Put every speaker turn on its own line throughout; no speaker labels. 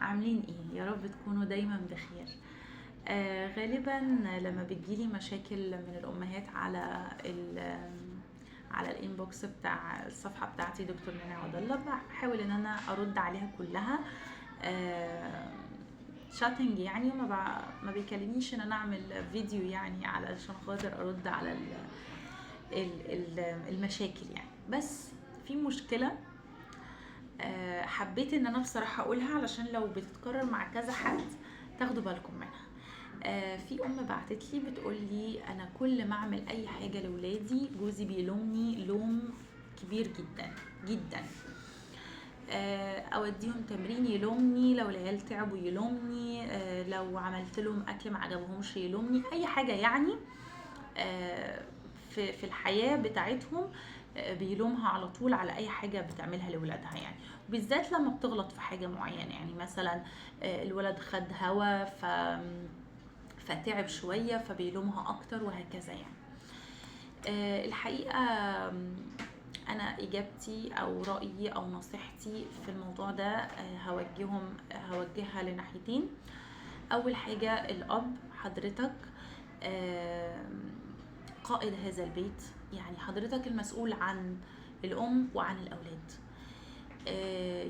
عاملين ايه؟ يا رب تكونوا دايما بخير. غالبا لما بتجيلي مشاكل من الامهات على ال inbox بتاع الصفحة بتاعتي دكتور نانا عوض الله، بحاول ان انا ارد عليها كلها chatting يعني، ما بيكلمنيش ان انا اعمل فيديو يعني علشان خاطر ارد على المشاكل يعني. بس في مشكلة حبيت ان انا بصراحة اقولها علشان لو بتتكرر مع كذا حد تاخدوا بالكم منها. في ام بعتت لي بتقول لي انا كل ما اعمل اي حاجة لولادي جوزي بيلومني لوم كبير جدا جدا، اوديهم تمرين يلومني، لو العيال تعبوا يلومني، لو عملت لهم اكل ما عجبهمش يلومني، اي حاجة يعني في الحياة بتاعتهم بيلومها على طول على اي حاجة بتعملها لولادها يعني، وبالذات لما بتغلط في حاجة معينة. يعني مثلا الولد خد هوا فتعب شوية فبيلومها اكتر وهكذا يعني. الحقيقة انا اجابتي او رايي او نصيحتي في الموضوع ده هوجهها لناحيتين. اول حاجة الاب، حضرتك قائد هذا البيت، يعني حضرتك المسؤول عن الام وعن الاولاد.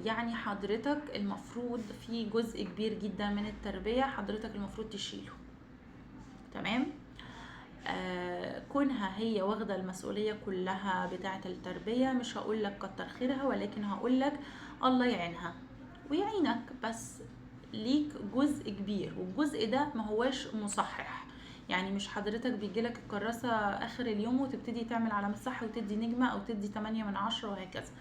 يعني حضرتك المفروض في جزء كبير جدا من التربية حضرتك المفروض تشيله، تمام؟ كونها هي واخده المسؤولية كلها بتاعه التربية مش هقول لك كتر خيرها، ولكن هقول لك الله يعينها ويعينك، بس ليك جزء كبير، والجزء ده ما هواش مصحح. يعني مش حضرتك بيجيلك الكراسة اخر اليوم وتبتدي تعمل علامة صح وتدي نجمه او تدي 8 من 10 وهكذا.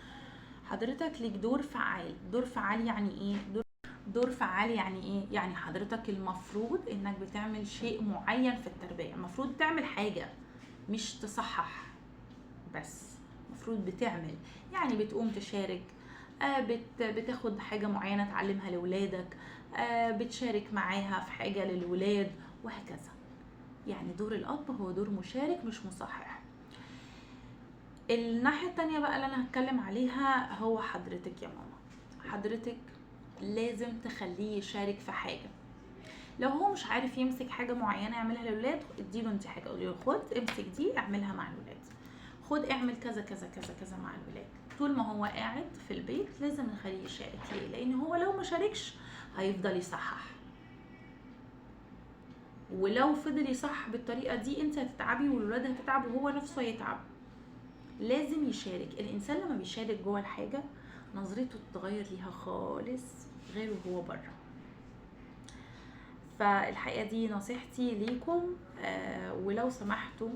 حضرتك ليك دور فعال. دور فعال يعني ايه؟ دور فعال يعني ايه؟ يعني حضرتك المفروض انك بتعمل شيء معين في التربية، المفروض تعمل حاجة مش تصحح بس، المفروض بتعمل، يعني بتقوم تشارك، بتاخد حاجة معينة تعلمها لولادك، بتشارك معاها في حاجة للولاد وهكذا. يعني دور الأب هو دور مشارك مش مصحح. الناحية التانية بقى اللي أنا هتكلم عليها هو حضرتك يا ماما، حضرتك لازم تخليه يشارك في حاجة. لو هو مش عارف يمسك حاجة معينة يعملها للولاد، اديله انت حاجة، قولي له خد امسك دي اعملها مع الولاد، خد اعمل كذا كذا كذا كذا مع الولاد. طول ما هو قاعد في البيت لازم نخليه يشارك. ليه؟ لان هو لو ما شاركش هيفضل يصحح، ولو فضل يصحح بالطريقة دي انت هتتعبي والولاد هتتعب وهو نفسه هيتعب. لازم يشارك. الانسان لما بيشارك جوه الحاجة نظرته تتغير ليها خالص غير وهو بره. فالحقيقة دي نصيحتي ليكم، ولو سمحتوا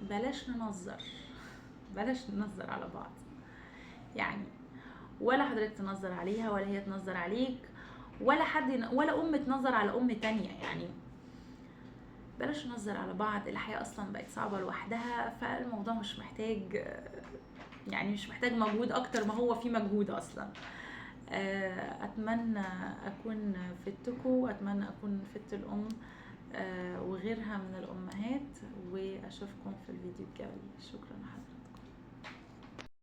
بلاش ننظر، بلاش ننظر على بعض يعني، ولا حضرتك تنظر عليها ولا هي تنظر عليك، ولا حد ولا ام تنظر على ام تانية. يعني بلاش ننظر على بعض، الحياة اصلا بقت صعبة لوحدها، فالموضوع مش محتاج يعني مش محتاج مجهود اكتر ما هو في مجهود اصلا. اتمنى اكون فدتكم، واتمنى اكون فدت الام وغيرها من الامهات، واشوفكم في الفيديو الجاي. شكرا لحضرتك.